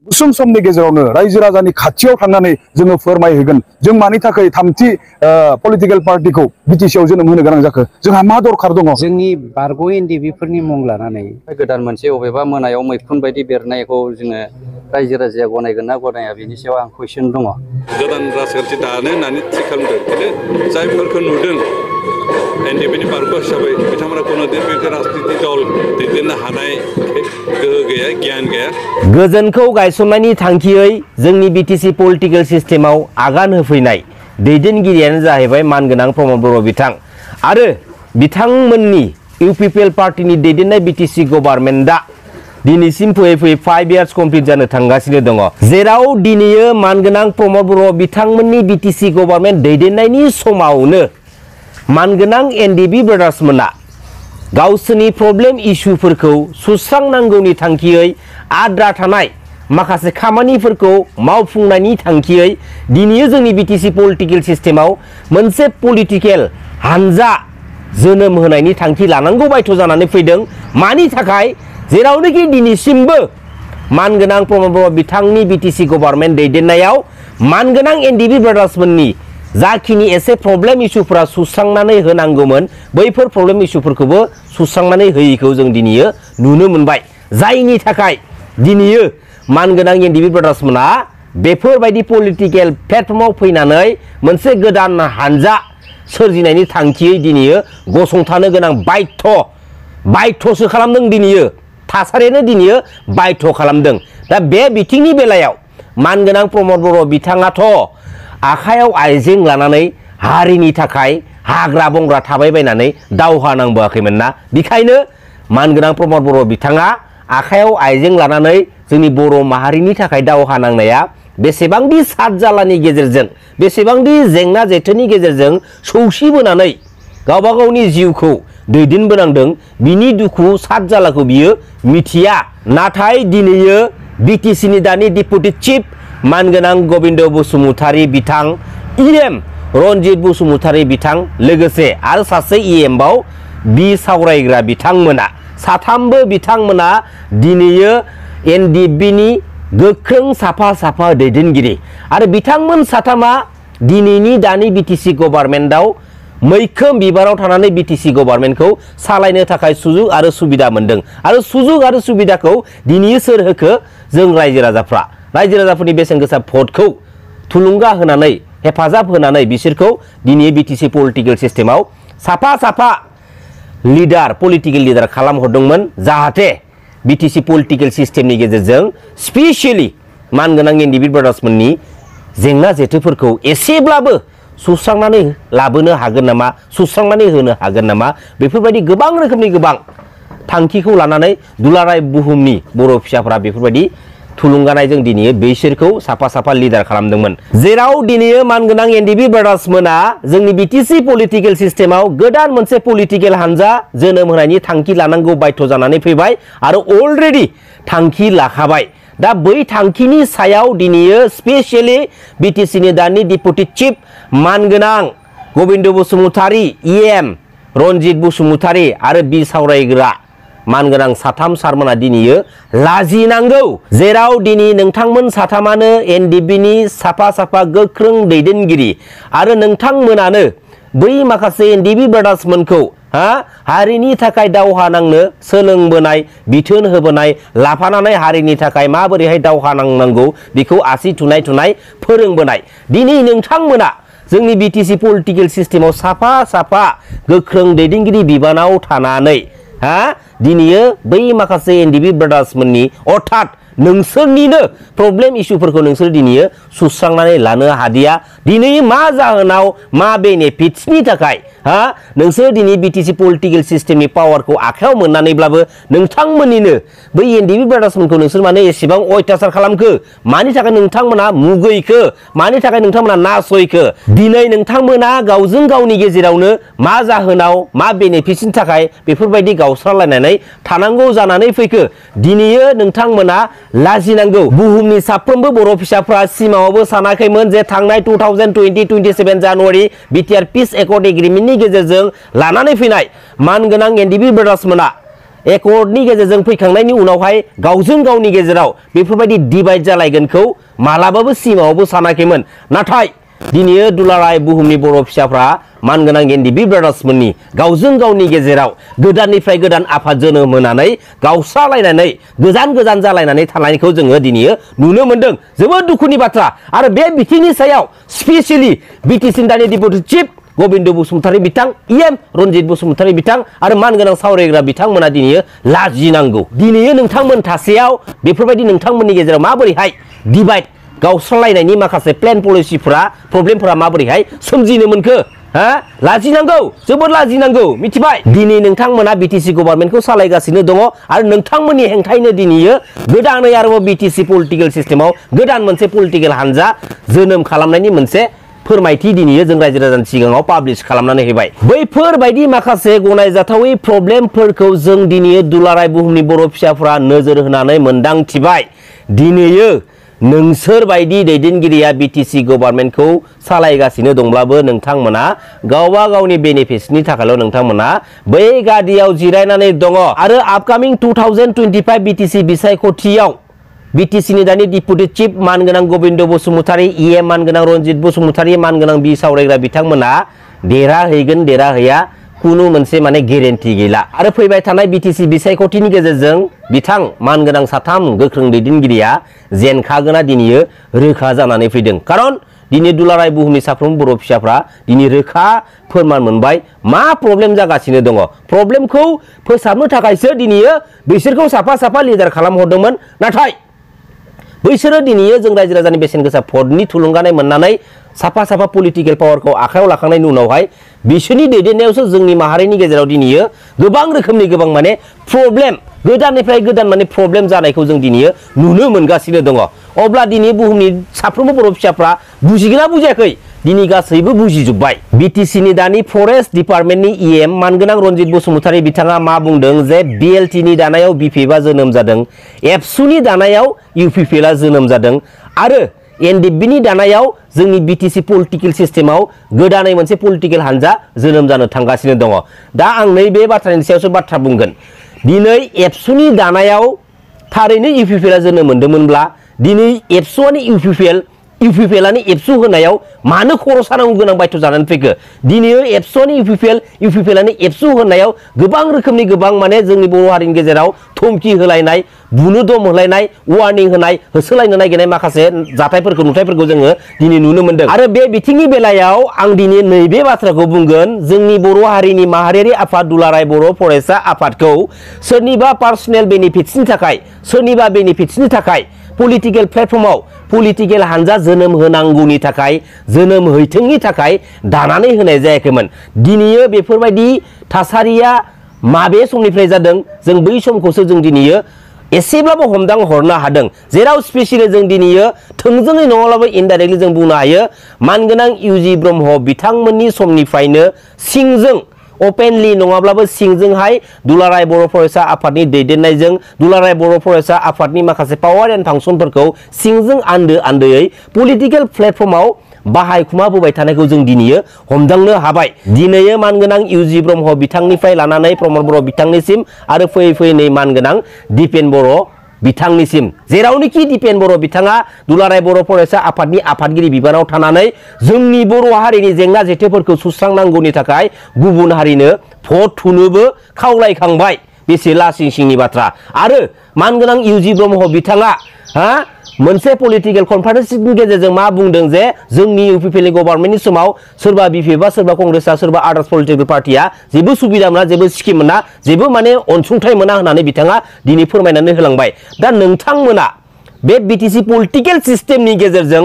गुसुं समनि गेजेरावनो रायजो राजानि खाथियाव थांनानै जोङो फोरमायहैगोन जों मानि थाखाय थामथि पलिटिकल पार्टीखौ बिटिसिआव जोनोम होनो गोनां जाखो जोंहा मा दरखार दङ जोंनि बारग' एनडिबिफोरनि मुं लानानै गोदान मोनसे अबेबा मोनायाव मैखुन बायदि बेरनायखौ जोङो रायजो राजाया गनायगोन ना गनाया बेनि सायाव आं कुइसन दङ। गोदान राजखान्थि दानो होननानै थि खालामदों खिन्थु जायफोरखौ नुदों एनडिबिनि बारग' हिसाबै बिथांमोना कोनोदिन बे राजनीति दल दैदेननो हानाय गोहो गैया गियान गैया। गोजोनखौ गायसननायनि थांखियै जोंनि बिटिसि पलिटिकल सिस्टेमाव आगान होफैनाय दैदेनगिरियानो जाहैबाय मानगोनां प्रमद बर' बिथां आरो बिथांमोननि इउपिपिएल पार्टीनि दैदेननाय बिटिसि गभर्नमेन्टआ दिनैसिम फैयै फैयै 5 इयार्स कमप्लिट जानो थांगासिनो दङ। जेराव दिनैयो मानगोनां प्रमद बर' बिथांमोननि बिटिसि गभर्नमेन्ट दैदेननायनि समावनो मानगोनां एनडिबि ब्रादार्समोना गावसोरनि प्रब्लेम इस्युफोरखौ सुस्रांनांगौनि थांखियै आद्रा थानाय माखासे खामानिफोरखौ मावफुंनायनि थांखियै दिनैयो जोंनि बिटिसि पलिटिकल सिस्टेमाव मोनसे पलिटिकल हानजा जोनोम होनायनि थांखि लानांगौ बायथ' जानानै फैदों। मानि थाखाय जेरावनोखि दिनैसिमबो मानगोनां प्रमद बर' बिथांनि बिटिसि गभर्नमेन्ट दैदेननायाव मानगोनां एनडिबि ब्रादार्समोननि जाखिनि एसे प्रब्लेम इस्युफोरा सुस्रांनानै होनांगौमोन बैफोर प्रब्लेम इस्युफोरखौबो सुस्रांनानै होयैखौ जों दिनैयो नुनो मोनबाय। जायनि थाखाय दिनैयो मानगोनां एनडिबि ब्रादार्समोना बेफोरबायदि पलिटिकल प्लेटफर्माव फैनानै मोनसे गोदान हानजा सोरजिनायनि थांखियै दिनैयो गसंथानो गोनां बायथ'सो खालामदों। दिनैयो थासारियानो दिनैयो बायथ' खालामदों। दा बे बिथिंनि बेलायाव मानगोनां प्रमद बर' बिथाङाथ' आखायाव आइजें लानानै हारिनि थाखाय हाग्रा बंग्रा थाबायबायनानै दावहा नांबोआखैमोन ना। बेखायनो मानगोनां प्रमद बर' बिथाङा आखायाव आइजें लानानै जोंनि बर' माहारिनि थाखाय दावहा नांनाया बेसेबांदि सात जालानि गेजेरजों बेसेबांदि जेंना जेथोनि गेजेरजों सौसिबोनानै गावबा गावनि जिउखौ दैदेनबोनांदों बिनि दुखु सात जालाखौ बियो मिथिया। नाथाय दिनैयो बिटिसिनि दानि डिपुटि चिफ मानगोनां गबिन्द बसुमतारी बिथां इएम रनजित बसुमतारी बिथां लोगोसे आरो सासे इएम बाव बि सावरायग्रा बिथांमोना साथामबो बिथांमोना दिनैयो एनडिबिनि गोख्रों साफा दैदेनगिरि आरो बिथांमोन साथामा दिनैनि दानि बिटिसि गभर्नमेन्टआव मैखोम बिबाराव थानानै बिटिसि गभर्नमेन्टखौ सालायनो थाखाय सुजुग आरो सुबिदा मोनदों आरो सुजुग आरो सुबिदाखौ दिनै सोर होखो जों रायजो राजाफोरनि बेसेन गोसा भटखौ थुलुंगा होनानै हेफाजाब होनानै बिसोरखौ दिनै बिटिसि पलिटिकल सिस्टेमाव साफा पलिटिकल लिडार खालामहरदोंमोन जाहाथे बिटिसि पलिटिकल सिस्टेमनि गेजेरजों स्पेसियली मानगोनां एनडिबि ब्रादार्समोननि जेंना जेथोफोरखौ एसेब्लाबो सुस्रांनानै लाबोनो हागोन नामा सुस्रांनानै होनो हागोन नामा बेफोरबायदि गोबां रोखोमनि गोबां थांखिखौ लानानै दुलाराय बुहुमनि बर' फिसाफोरा बेफोरबायदि थुलुंगानायजों दिनै बिसोरखौ साफा लिडार खालामदोंमोन। जेराव दिनै मानगोनां एनडिबि ब्रादार्समोना जोंनि बिटिसि पलिटिकल सिस्टेमाव गोदान मोनसे पलिटिकल हानजा जोनोम होनायनि थांखि लानांगौ बायथ' जानानै फैबाय आरो अलरेडि थांखि लाखाबाय। दा बै थांखिनि सायाव दिनैयो स्पेसियली बिटिसिनि दानि डिपुटि चिफ मानगोनां गबिन्द बसुमतारी इएम रनजित बसुमतारी आरो बि सावरायग्रा मानगोनां साथाम सारमोना दिनैयो लाजिनांगौ। जेराव दिनै नोंथांमोन साथामानो एनडिबिनि साफा गोख्रों दैदेनगिरि आरो नोंथांमोनानो बै माखासे एनडिबि ब्रादार्समोनखौ हारिनि थाखाय दावहा नांनो सोलोंबोनाय बिथोन होबोनाय लाफानानै हारिनि थाखाय माबोरैहाय दावहा नांनांगौ बेखौ आसि थुनाय फोरोंबोनाय दिनै नोंथांमोना जोंनि बिटिसि पलिटिकल सिस्टेमाव साफा गोख्रों दैदेनगिरि बिबानाव थानानै दिनैयो बै माखासे एनडिबि ब्रादार्समोननि अर्थात नोंसोरनिनो प्रब्लेम इस्युफोरखौ नोंसोर दिनैयो सुस्रांनानै लानो हादिया। दिनै मा जाहोनाव मा बेनिफिट्सनि थाखाय नोंसोर दिनै बिटिसि पलिटिकल सिस्टेमनि पावारखौ आखायाव मोननानैब्लाबो नोंथांमोननिनो बै एनडिबि ब्रादार्समोनखौ नोंसोर माने एसेबां अयथासार खालामखो मानि थाखाय नोंथांमोना मुगैखो मानि थाखाय नोंथांमोना नासयखो दिनै नोंथांमोना गावजों गावनि गेजेरावनो मा जाहोनाव मा बेनिफिट्सनि थाखाय बेफोरबायदि गावस्रालायनानै थानांगौ जानानै फैखो दिनैयो नोंथांमोना लाजिनांगौ। बुहुमनि साफ्रोमबो बर' फिसाफ्रा सिमाङावबो सानाखैमोन जे थांनाय 2027 जानुवारि बिटिआर पिस एकर्ड एग्रिमेन्टनि गेजेरजों लानानै फैनाय मानगोनां एनडिबि ब्रादार्समोना एकर्डनि गेजेरजों फैखांनायनि उनावहाय गावजों गावनि गेजेराव बेफोरबायदि डिभाइड जालायगोनखौ मालाबाबो सिमाङावबो सानाखैमोन नाथाय दिनै दुलाराय बुहुमनि बर' फिसाफ्रा मानगोनां एनडिबि ब्रादार्समोननि गावजों गावनि गेजेराव गोदाननिफ्राय गोदान आफाद जोनोम होनानै गावस्रालायनानै गोजान गोजान जालायनानै थानायखौ जोङो दिनै नुनो मोन्दों जोबोद दुखुनि बाथ्रा आरो बे बिथिंनि सायाव स्पेसियेलि बिटिसिनि दानि डेपुटि चिफ गोविंद बसुमतारी बिथां इएम रनजित बसुमतारी बिथां आरो मानगोनां सावरायग्रा बिथांमोना दिनै लाजिनांगौ दिनै नोंथांमोन थासेयाव बेफोरबायदि नोंथांमोननि गेजेराव माबोरैहाय डिभाइड गावस्रालायनायनि माखासे प्लेन पलिसिफोरा प्रब्लेमफोरा माबोरैहाय सोमजिनो मोनखो हा लाजिनांगौ जोबोद लाजिनांगौ मिथिबाय दिनै नोंथांमोना बिटिसि गभर्नमेन्टखौ सालायगासिनो दङ आरो नोंथांमोननि हेंथायैनो दिनै गोदानै आरोबाव बिटिसि पलिटिकेल सिस्टेमाव गोदान मोनसे पलिटिकेल हानजा जोनोम खालामनायनि मोनसे फोरमायथि दिनै जों रायजो राजानि सिगाङाव पाब्लिश खालामनानै होबाय बैफोरबायदि माखासे गनायजाथावै प्रब्लेमफोरखौ जों दिनै दुलाराय बुहुमनि बर' फिसाफोरा नोजोर होनानै मोनदांथिबाय दिनै नोंसोर बायदि दैदेनगिरिया बिटिसि गभर्नमेन्टखौ सालायगासिनो दंब्लाबो नोंथांमोना गावबा गावनि बेनिफिट्सनि थाखायल' नोंथांमोना बै गादियाव जिरायनानै दङ आरो आपकामिं 2025 बिटिसि बिसायख'थियाव बिटिसिनि दानि डेपुटि चिफ मानगोनां गोविंद बसुमतारी इएम मानगोनां रनजित बसुमतारी मानगोनां बि सावरायग्रा बिथांमोना देरहाहैगोन देरहाहैया कुनु मोनसे माने गेरेन्टि गैला आरो फैबाय थानाय बिटिसि बिसायख'थिनि गेजेरजों बिथां मानगोनां साथाम गोख्रों दैदेनगिरिया जेनखागोना दिनै रोखा जानानै फैदों खारन दिनै दुलाराय बुहुमनि साफ्रोम बर' फिसाफ्रा दिनै रोखा फोरमान मोनबाय मा प्रब्लेम जागासिनो दङ प्रब्लेमखौ फोसाबनो थाखायसो दिनै बिसोरखौ साफा साफा लिडार खालामहरदोंमोन नाथाय बैसोरो दिनै जों रायजो राजानि बेसेन गोसा भटनि थुलुंगानाय मोननानै साफा साफा पलिटिकेल पावारखौ आखायाव लाखांनायनि उनावहाय बिसोरनि दैदेननायावसो जोंनि माहारिनि गेजेराव दिनै गोबां रोखोमनि गोबां माने प्रब्लेम गोदाननिफ्राय गोदान माने प्रब्लेम जानायखौ जों दिनै नुनो मोनगासिनो दङ अब्ला दिनै बुहुमनि साफ्रोमबो बर' फिसाफ्रा बुजिगोना बुजियाखै दिनै गासैबो बुजिजोब्बाय बिटिसिनि दानि फरेस्ट डिपार्टमेन्टनि इएम मानगोनां रनजित बसुमतारी बिथाङा मा बुंदों जे बिएलटिनि दानायाव बिपिएफआ जोनोम जादों एबसुनि दानायाव इउपिपिएलआ जोनोम जादों आरो एनडिबिनि दानायाव जोंनि बिटिसि पलिटिकेल सिस्टेमाव गोदानै मोनसे पलिटिकेल हानजा जोनोम जानो थांगासिनो दङ दा आं नैबे बाथ्रानि सायावसो बाथ्रा बुंगोन दिनै एबसुनि दानायाव थारैनो इउपिपिएलआ जोनोम मोन्दोंमोनब्ला दिनै एबसुआनो इउपिपिएलआनो एबसु होनायाव मानो खर' सानांगौ गोनां बायथ' जानानै फैखो दिनै एबसुआनो इउपिपिएलआनो एबसु होनायाव गोबां रोखोमनि गोबां माने जोंनि बर' हारिनि गेजेराव धमकी होलायनाय बुनो दम होलायनाय वार्निं होनाय होसोलायनो नागिरनाय माखासे जाथायफोरखौ नुथायफोरखौ जोङो दिनै नुनो मोन्दों आरो बे बिथिंनि बेलायाव आं दिनै नैबे बाथ्राखौ बुंगोन जोंनि बर' हारिनि माहारियारि आफाद दुलाराय बर' फरायसा आफादखौ सोरनिबा पार्सनेल बेनिफिट्सनि थाखाय पलिटिकेल प्लेटफर्माव पलिटिकेल हानजा जोनोम होनांगौनि थाखाय जोनोम हैथोंनि थाखाय दानानै होनाय जायाखैमोन दिनै बेफोरबायदि थासारिया माबे समनिफ्राय जादों जों बै समखौसो जों दिनै एसेब्लाबो हमदां हरनो हादों जेराव स्पेसियली जों दिनै थोंजोङै नङाब्लाबो इनडाइरेक्टलि जों बुंनो हायो मानगोनां इउजि ब्रह्म बिथांमोननि समनिफ्रायनो सिंजों ओपेनलि नङाब्लाबो सिंजोंहाय दुलाराय बर' फरायसा आफादनि दैदेननायजों दुलाराय बर' फरायसा आफादनि माखासे पावार एन्ड फांसनफोरखौ सिंजों आन्दोयै पलिटिकेल प्लेटफर्माव बाहायखुमाबोबाय थानायखौ जों दिनै हमदांनो हाबाय दिनै मानगोनां इउजि ब्रह्म बिथांनिफ्राय लानानै प्रमद बर' बिथांनिसिम आरो फैयै फैयै नै मानगोनां दिपेन बर' बिथांनिसिम जेरावनोखि दिपेन बर' बिथाङा दुलाराय बर' फरायसा आफादनि आफादगिरि बिबानाव थानानै जोंनि बर' हारिनि जेंना जेथोफोरखौ सुस्रांनांगौनि थाखाय गुबुन हारिनो भट थुनोबो खावलायखांबाय बेसे लासिं सिंनि बाथ्रा आरो मानगोनां इउजि ब्रह्म बिथाङा मोनसे पलिटिकेल कनफारेन्सनि गेजेरजों मा बुंदों जे जोंनि इउपिपिएलनि गभर्नमेन्टनि समाव सोरबा बिपिएफआ सोरबा कंग्रेसआ सोरबा आदार्स पलिटिकेल पार्टिया जेबो सुबिदा मोना जेबो स्किम मोना जेबो माने अनसुंथाइ मोना होननानै बिथाङा दिनै फोरमायनानै होलांबाय दा नोंथांमोना बे बिटिसि पलिटिकेल सिस्टेमनि गेजेरजों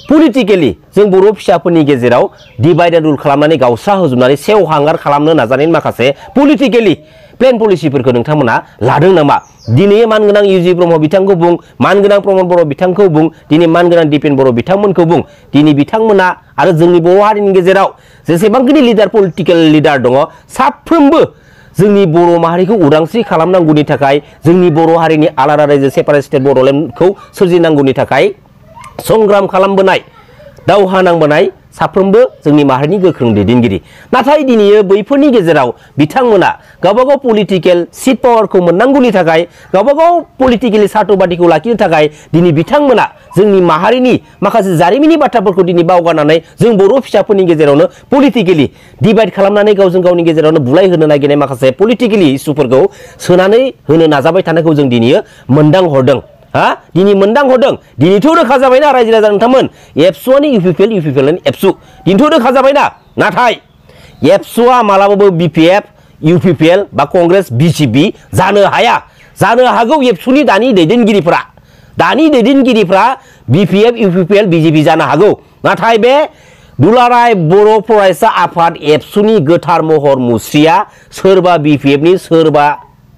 पलिटिकेलि जों बर' फिसाफोरनि गेजेराव डिभाइड एन्ड रुल खालामनानै गावस्रा होजोबनानै सेवहांगार खालामनो नाजानायनि माखासे पलिटिकेलि प्लेन पलिसिफोरखौ नोंथांमोना लादों नामा दिनै मानगोनां इउजि ब्रह्म बिथांखौ बुं मानगोनां प्रमद बर' बिथांखौ बुं दिनै मानगोनां दिपेन बर' बिथांमोनखौ बुं दिनै बिथांमोना आरो जोंनि बर' हारिनि गेजेराव जेसेबांखिनि पलिटिकेल लिडार दङ साफ्रोमबो जोंनि बर' माहारिखौ उदांस्रि खालामनांगौनि थाखाय जोंनि बर' हारिनि आलादा रायजो सेपारेट स्टेट बड'लेण्डखौ सोरजिनांगौनि थाखाय संग्राम खालामबोनाय दावहा नांबोनाय साफ्रोमबो जोंनि माहारिनि गोख्रों दैदेनगिरि नाथाय दिनै बैफोरनि गेजेराव बिथांमोना गावबागाव पलिटिकेल सीट पावारखौ मोननांगौनि थाखाय गावबागाव पलिटिकेलि सार्थबादिखौ लाखिनो थाखाय दिनै बिथांमोना जोंनि माहारिनि माखासे जारिमिननि बाथ्राफोरखौ दिनै बावगारनानै जों बर' फिसाफोरनि गेजेरावनो पलिटिकेलि डिभाइड खालामनानै गावजों गावनि गेजेरावनो बुलाय होनो नागिरनाय माखासे पलिटिकेलि इस्युफोरखौ सोनानै होनो नाजाबाय थानायखौ जों दिनै मोनदां हरदों हा दिनै मोनदां हरदों दिनैथ' रोखा जाबायना रायजो राजा नोंथांमोन एबसुआनो इउपिपिएल एबसु दिनैथ' रोखा जाबायना नाथाय एबसुआ मालाबाबो बिपिएफ इउपिपिएल बा कंग्रेस बिजेपि जानो हाया जानो हागौ एबसुनि दानि दैदेनगिरिफ्रा बिपिएफ इउपिपिएल बिजेपि जानो हागौ नाथाय बे दुलाराय बर' फरायसा आफाद एबसुनि गोथार महर मुस्रिया सोरबा बिपिएफनि सोरबा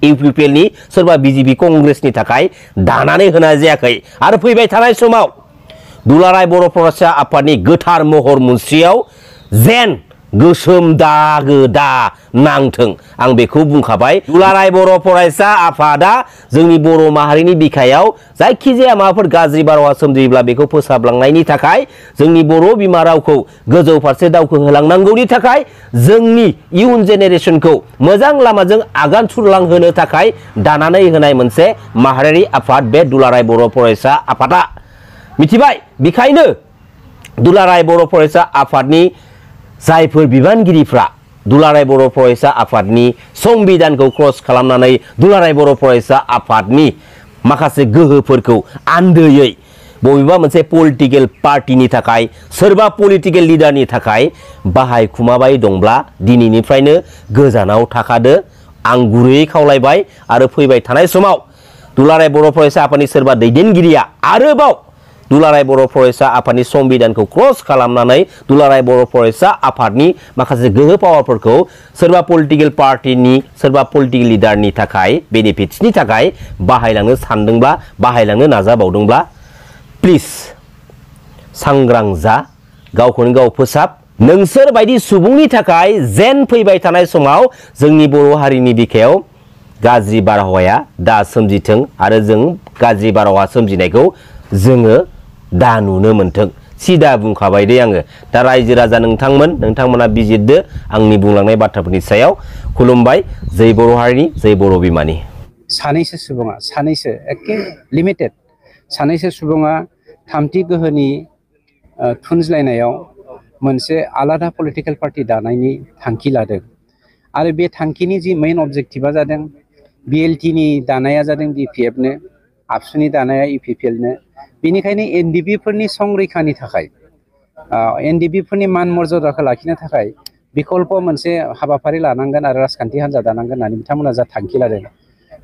इउपिपिएलनि सोरबा बिजेपि कंग्रेसनि थाखाय दानानै होनाय जायाखै आरो फैबाय थानाय समाव दुलाराय बर' फरायसा आफादनि गोथार महर मुस्रियाव जेन गोसोम दागो दा नांथों आं बेखौ बुंखाबाय दुलाराय बर' फरायसा आफादा जोंनि बर' माहारिनि बिखायाव जायखिजाया माबाफोर गाज्रि बारहावा सोमजियोब्ला बेखौ फोसाबलांनायनि थाखाय जोंनि बर' बिमा रावखौ गोजौ फारसे दावखोहोलांनांगौनि थाखाय जोंनि इयुन जेनेरेसनखौ मोजां लामाजों आगान सुरलांहोनो थाखाय दानानै होनाय मोनसे माहारियारि आफाद बे दुलाराय बर' फरायसा आफादा मिथिबाय बेखायनो दुलाराय बर' फरायसा आफादनि जायफोर बिबानगिरिफ्रा दुलाराय बर' फरायसा आफादनि संबिधानखौ क्रस खालामनानै दुलाराय बर' फरायसा आफादनि माखासे गोहोफोरखौ आन्दोयै बबेबा मोनसे पलिटिकेल पार्टिनि थाखाय सोरबा पलिटिकेल लिडारनि थाखाय बाहायखुमाबाय दंब्ला दिनैनिफ्रायनो गोजानाव थाखादो आं गुरैयै खावलायबाय आरो फैबाय थानाय समाव दुलाराय बर' फरायसा आफादनि सोरबा दैदेनगिरिया आरोबाव दुलाराय बर' फरायसा आफादनि संबिधानखौ क्रस खालामनानै दुलाराय बर' फरायसा आफादनि माखासे गोहो पावारफोरखौ सोरबा पलिटिकेल पार्टिनि सोरबा पलिटिकेल लिडारनि थाखाय बेनिफिट्सनि थाखाय बाहायलांनो सानदोंब्ला बाहायलांनो नाजाबावदोंब्ला प्लिज सांग्रां जा गावखौनो गाव फोसाब नोंसोर बायदि सुबुंनि थाखाय जेन फैबाय थानाय समाव जोंनि बर' हारिनि बिखायाव गाज्रि बारहावाया दा सोमजिथों आरो जों गाज्रि बारहावा सोमजिनायखौ जोङो दा नुनो मोनथों सिदा बुंखाबाय दे आङो दा रायजो राजा नोंथांमोना बिजिरदो आंनि बुंलांनाय बाथ्राफोरनि सायाव खुलुमबाय जै बर' हारिनि जै बर' बिमानि सानैसो सुबुङा सानैसो एखे लिमिटेड सानैसो सुबुङा थामथि गोहोनि थुनज्लायनायाव मोनसे आलादा पलिटिकेल पार्टी दानायनि थांखि लादों आरो बे थांखिनि जि मेइन अबजेक्टिभा जादों बिएलटिनि दानाया जादों बिपिएफनो आबसुनि दानाया इउपिपिएलनो बेनिखायनो एनडिबिफोरनि संरैखानि थाखाय एनडिबिफोरनि मान मर्यादाखौ लाखिनो थाखाय बिकल्प मोनसे हाबाफारि लानांगोन आरो राजखान्थि हान्जा दानांगोन होननानै बिथांमोना जा थांखि लादों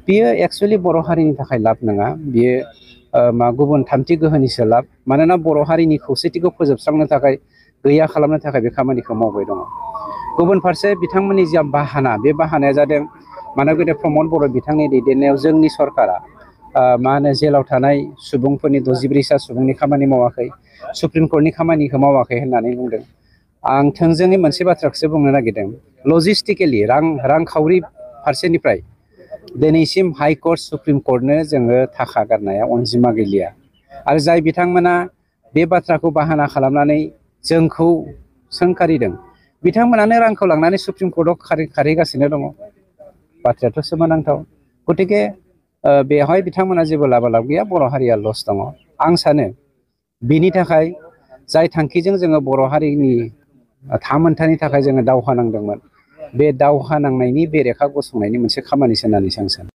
बियो एक्सुवेलि बर' हारिनि थाखाय लाब नङा बियो गुबुन थामथि गोहोनिसो लाब मानोना बर' हारिनि खौसेथिखौ फोजोबस्रांनो थाखाय गैया खालामनो थाखाय बे खामानिखौ मावबाय दङ गुबुन फारसे बिथांमोननि जा बाहाना बे बाहानाया जादों मानगोदै प्रमद बर' बिथांनि दैदेननायाव जोंनि सरकारा जेलाव थानाय सुबुंफोरनि 64सा सुबुंनि खामानि मावाखै सुप्रिम कर्टनि खामानिखौ मावाखै होननानै बुंदों आं थोंजोङै मोनसे बाथ्राखौसो बुंनो नागिरदों लजिस्टिकेलि रांखावरि फारसेनिफ्राय दिनैसिम हाइकर्ट सुप्रिम कर्टनो जोङो थाखा गारनाया अनजिमा गैलिया आरो जाय बिथांमोना बे बाथ्राखौ बाहाना खालामनानै जोंखौ सोंखारिदों बिथांमोनानो रांखौ लांनानै सुप्रिम कर्टआव खारहैगासिनो दङ बाथ्रायाथ' सोमोनांथाव गतिके बेवहाय बिथांमोना जेबो लाबा गैया बर' हारिया लस दङ आं सानो बिनि थाखाय जाय थांखिजों जोङो बर' हारिनि थामोनथानि थाखाय जोङो दावहा नांदोंमोन बे दावहा नांनायनि बेरेखा गसंनायनि मोनसे खामानिसो होननानै आं सानो